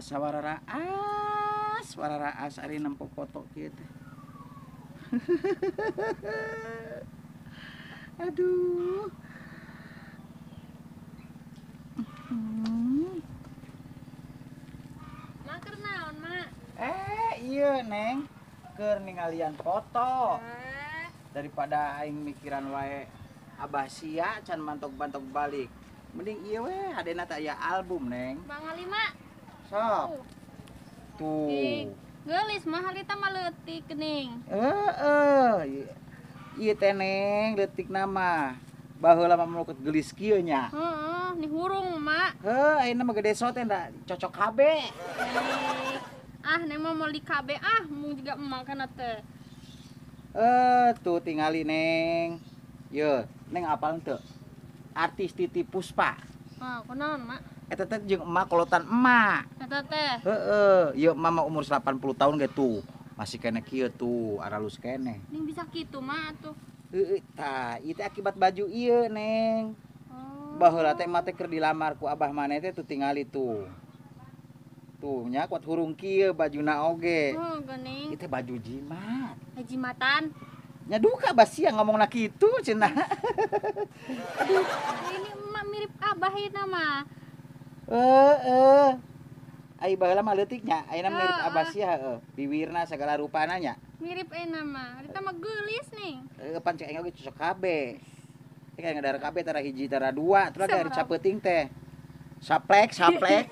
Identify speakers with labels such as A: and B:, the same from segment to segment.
A: Asa wararaas, wararaas ari nempo foto kieu teh. Aduh.
B: Mak keur naon, Mak?
A: Iya, Neng. Keur ningalian foto. Daripada aing mikiran wae Abah sia can mantok-mantok balik. Mending ieu we hadena teh aya album, Neng.
B: Bangali, Mak.
A: Sok. Tuh.
B: Geulis mah harita mah leutik geuning.
A: Heeh. Ieu teh Neng leutik nama. Baheula mah melukut geulis kieu nya.
B: Heeh, nih hurung, Mak.
A: Heuh, ayeuna mah gede sote nda cocok kabeh.
B: Ah, Neng mah meuli kabeh ah, mung juga emak kana teh.
A: Tuh tingali Neng. Ye, Neng apal henteu? Artis Titi Puspa.
B: Ah, kunaon, Mak?
A: Eta teh jeung emak kolotan emak.
B: Eta teh.
A: Heeh, ieu emak mah umur 80 tahun ge tuh. Masih keneh kieu tuh, aralus keneh.
B: Ning bisa kitu, Mak atuh.
A: Heeh, tah, ieu teh akibat baju ieu, Neng.
B: Oh.
A: Baheula teh emak teh keur dilamar ku abah maneh teh tuh tingali tuh. Tuh nya kuat hurung kieu bajuna oge.
B: Oh, geuning.
A: Ieu teh baju jimat.
B: Jimatan.
A: Nya duka abah sia ngomongna kitu cenah.
B: Aduh, ini emak mirip abah ieu mah.
A: Heeh. Ai baheula mah leutik nya, ayeuna mirip abah sia heueuh. Biwirna sagala rupana nya.
B: Mirip ayeuna mah. Eta mah geulis nih.
A: Heueuh pan cek aing oge cocok kabeh. Teh kayak ngadar kabeh tara hiji tara dua, terus dari capeuting teh. Saplek, saplek.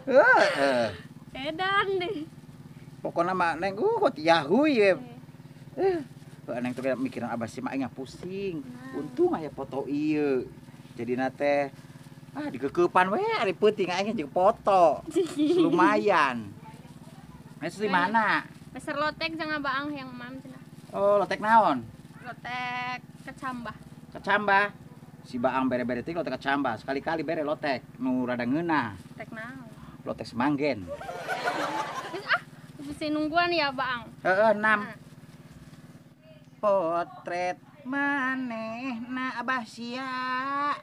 A: Heeh.
B: Edan deh.
A: Pokona mah Neng kok yahuy ye. Neng tuh kayak mikiran abah si mak aing pusing. Untung aya foto ieu. Jadina teh ah dikekeupan we ari peuting aing jeung foto. Lumayan. Geus di mana?
B: Meser lotek jangan baang yang mam cenah.
A: Oh, lotek naon?
B: Lotek kecambah.
A: Kecambah. Si baang bere-bere teh lotek kecambah. Sekali-kali bere lotek nu rada ngeunah.
B: Lotek naon?
A: Lotek semanggen.
B: Ah, bisa nungguan ya baang.
A: Heeh, 6. Potret manehna abah sia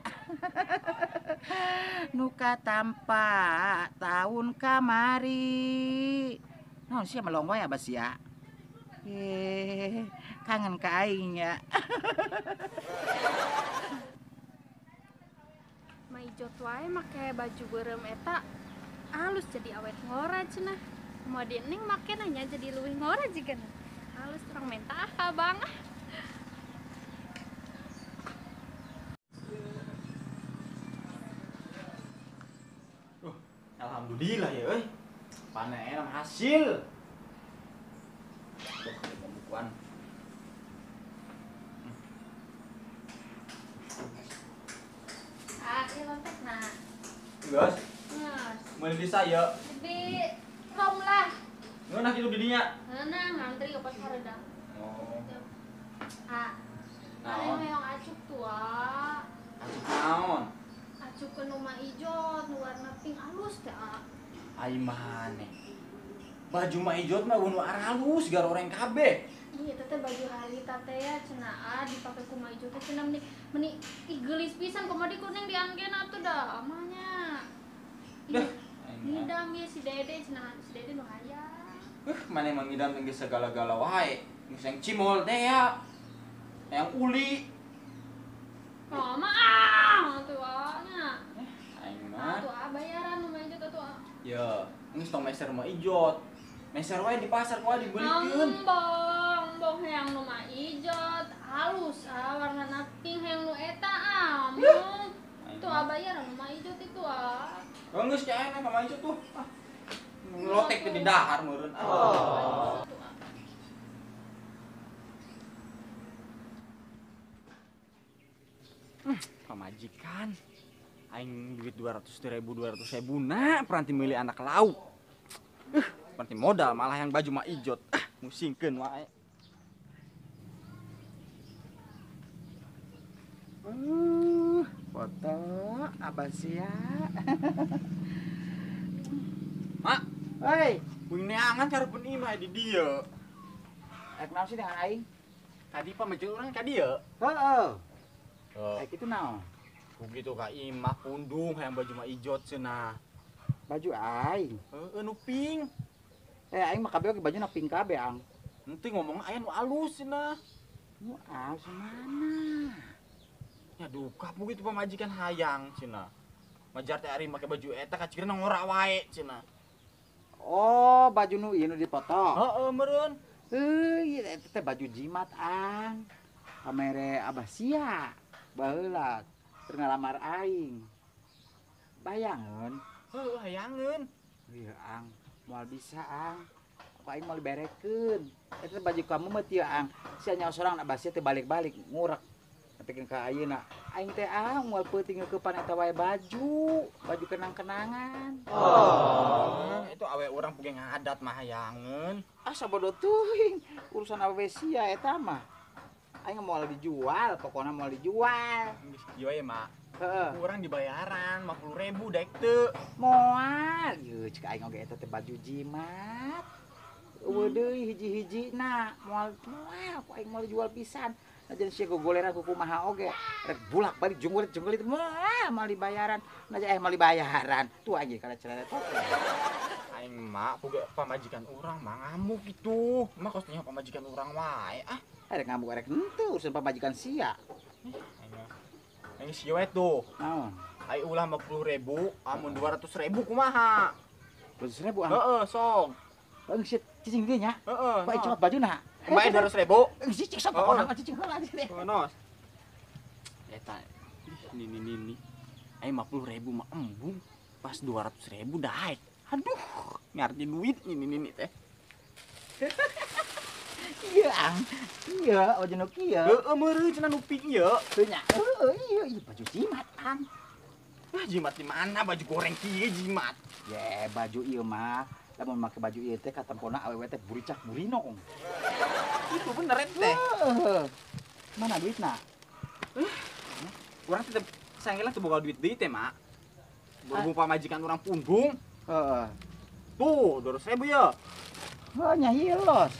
A: nuka tampa tahun kamari. Naon sia melong wae abah sia. Kangen ka aing nya.
B: Maijot wae make baju beureum eta halus jadi awet ngora cenah. Mau di Neng make nanya jadi leuwih ngora jiga. Halus orang mentah abang.
C: Alhamdulillah ya euy. Panen hasil.
A: Duh, pembukuan.
B: Ah, ieu lotek na.
C: Geus.
B: Geus.
C: Meuli di saya.
B: Di rom lah.
C: Ngeunah kitu di dinya.
B: Ngeunah ngantri opat hareudang.
C: Oh.
B: Ah.
C: Naon?
B: Hoyong acuk tua.
C: Acuk naon?
B: Acuk ke nu mah ijot, nu warna pink halus teh.
C: Ai maneh. Baju mah ijot mah nu aralus garoreng kabeh.
B: Iya teh baju harita teh ya cenah ah dipake ku mah ijot teh cenah meni meni geulis pisan kumaha di kuning dianggen atuh dah amahnya.
C: Dah,
B: ngidam ieu si Dede cenah si Dede nu hayang.
C: Maneh mah ngidam geus segala-gala wae. Geus yang cimol teh ya. Yang uli.
B: Oh, mah ah atuh nya.
C: Aing mah.
B: Atuh ah bayaran nu mah ijot atuh.
C: Ya, geus tong meser mah ijot. Meser wae di pasar kuah dibelikeun.
B: Embong, embong hayang nu mah ijot, halus ah warnana pink hayang nu eta ah. Tuh ah bayaran nu mah ijot itu ah.
C: Oh, geus cai ka mah ijot tuh. Ah. Lotek teh di dahar meureun.
B: Oh.
C: Pamajikan aing duit 200.000 200.000 na peranti meuli anak lauk. Peranti modal malah yang baju mah ijot. Ah, musingkeun wae.
A: Foto abah sia.
C: Mak,
A: hei,
C: kuing neangan kareupun imah di dieu.
A: Rek naon sih dengan aing?
C: Tadi pamajikan urang ka dieu.
A: Heeh. Kayak kitu naon?
C: Begitu ka imah pundung hayang baju mah ijot cenah.
A: Baju aing.
C: Heeh, nu pink.
A: Aing mah kabeh oge bajuna pink kabeh, Ang.
C: Nanti ngomong aya nu alus cenah.
A: Nu alus mana?
C: Ya duka begitu pamajikan hayang cenah. Majar teh ari make baju eta kacirna ngora wae cenah.
A: Oh, baju nu ieu nu dipoto.
C: Heeh, meureun.
A: Heuh, eta teh baju jimat, Ang. Kamere Abah sia. Baheula keur ngalamar aing. Bayangeun.
C: Heuh, hayangeun.
A: Ieu, Ang, moal bisa, Ang. Ku aing moal diberekeun. Eta baju kamu mah teu, Ang. Sia nyaho sorang Abah sia teh balik-balik ngurek. Nepikeun ka ayeuna. Aing teh ah moal peuting ngeukepan eta wae baju, baju kenang-kenangan.
C: Oh, itu awe urang puge ngadat mah hayangeun.
A: Ah sabodo teuing, urusan awewe sia eta mah. Aing moal dijual, pokona moal dijual.
C: Geus kieu we, Mak.
A: Heeh.
C: Urang dibayaran 50.000 daek teu.
A: Moal, ieu cek aing oge eta teh baju jimat. Eueuh deui hiji-hijina, moal moal ku aing moal dijual pisan. Nah, jadi sia gogoleran ku kumaha oge. Rek bulak-balik junggulit-junggulit moal moal dibayaran. Nah, moal dibayaran. Tuh aing kana celana teh.
C: Aing mah puge pamajikan urang mah ngamuk gitu. Mah kos tanya pamajikan urang wae ah.
A: Rek ngamuk rek henteu urusan pamajikan sia.
C: Aing sia we tuh.
A: Naon?
C: Ai ulah 50.000, amun 200.000 kumaha?
A: 200.000 ah.
C: Heeh, sok.
A: Bang sia cicing dieu nya.
C: Heeh.
A: Ku aing cokot bajuna.
C: Kumaha 200.000?
A: Geus cicing sok pokona mah cicing heula deh.
C: Nos. Eta nih nih nih nih. Aing 50.000 mah embung. Pas 200.000 daek. Aduh, ngarti duit nih nih nih teh.
A: Iya, Ang. Iya, baju nu kieu.
C: Heeh, meureun cenah nu pink ieu.
A: Teu nya. Heeh, iya, iya baju jimat, Ang.
C: Wah, jimat di mana baju goreng kieu jimat?
A: Ye, baju ieu mah lamun make baju ieu teh katempona awewe teh buricak burinong.
C: Itu bener teh.
A: Heeh. Mana duitna?
C: Urang teh sanggelah teu boga duit deui teh, Mak. Berhubung pamajikan urang pundung.
A: Heeh.
C: Tuh, 200.000 ya.
A: Heuh, nya ieu los.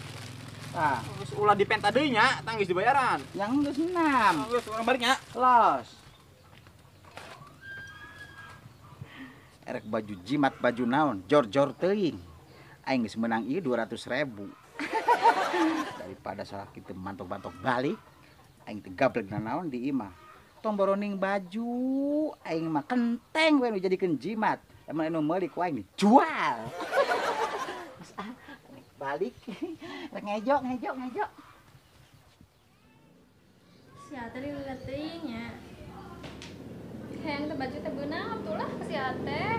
A: Tah,
C: geus ulah dipenta deui nya, tah geus dibayaran.
A: Yang geus 6.
C: Geus urang balik nya.
A: Los. Erek baju jimat baju naon, jor-jor teuing. Aing geus meunang ieu 200.000. Daripada salaki teu mantok-mantok balik, aing teu gablek naon di imah. Tong boroning baju, aing mah kenteng we nu jadikeun jimat. Lamun anu meuli ku aing dijual. Geus ah, balik. Rek ngejo, ngejo, ngejo.
B: Sia teh lila teuing nya. Hayang teh baju teh beunang atuh lah ka sia teh.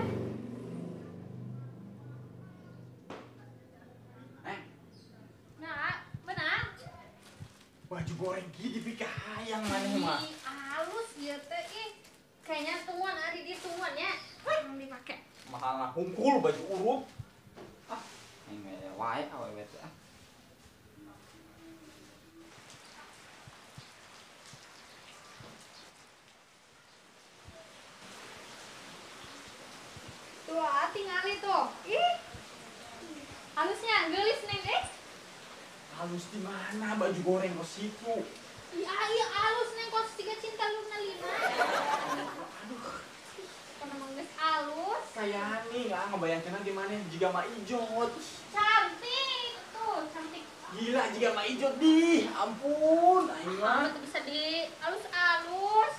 B: Nah, beunang.
C: Baju goreng kieu dipikahayang maneh mah.
B: Ih, halus ieu teh ih. Kayaknya tungguan ari di tungguan nya. Yang dipake.
C: Mahal hungkul baju urut. Ah, aing wae awewe teh ah.
B: Tuh, tingali tuh. Ih. Halusnya geulis neng eh.
C: Halus di mana baju goreng kos situ?
B: Iya, iya halus neng kos tiga cinta luna lima.
C: Aduh.
B: Karena emang geus halus.
C: Kayak nih lah ngebayangkeun gimana jiga mah ijot.
B: Cantik tuh, cantik.
C: Gila jiga mah ijot di. Ampun, aing mah.
B: Bisa di halus-halus.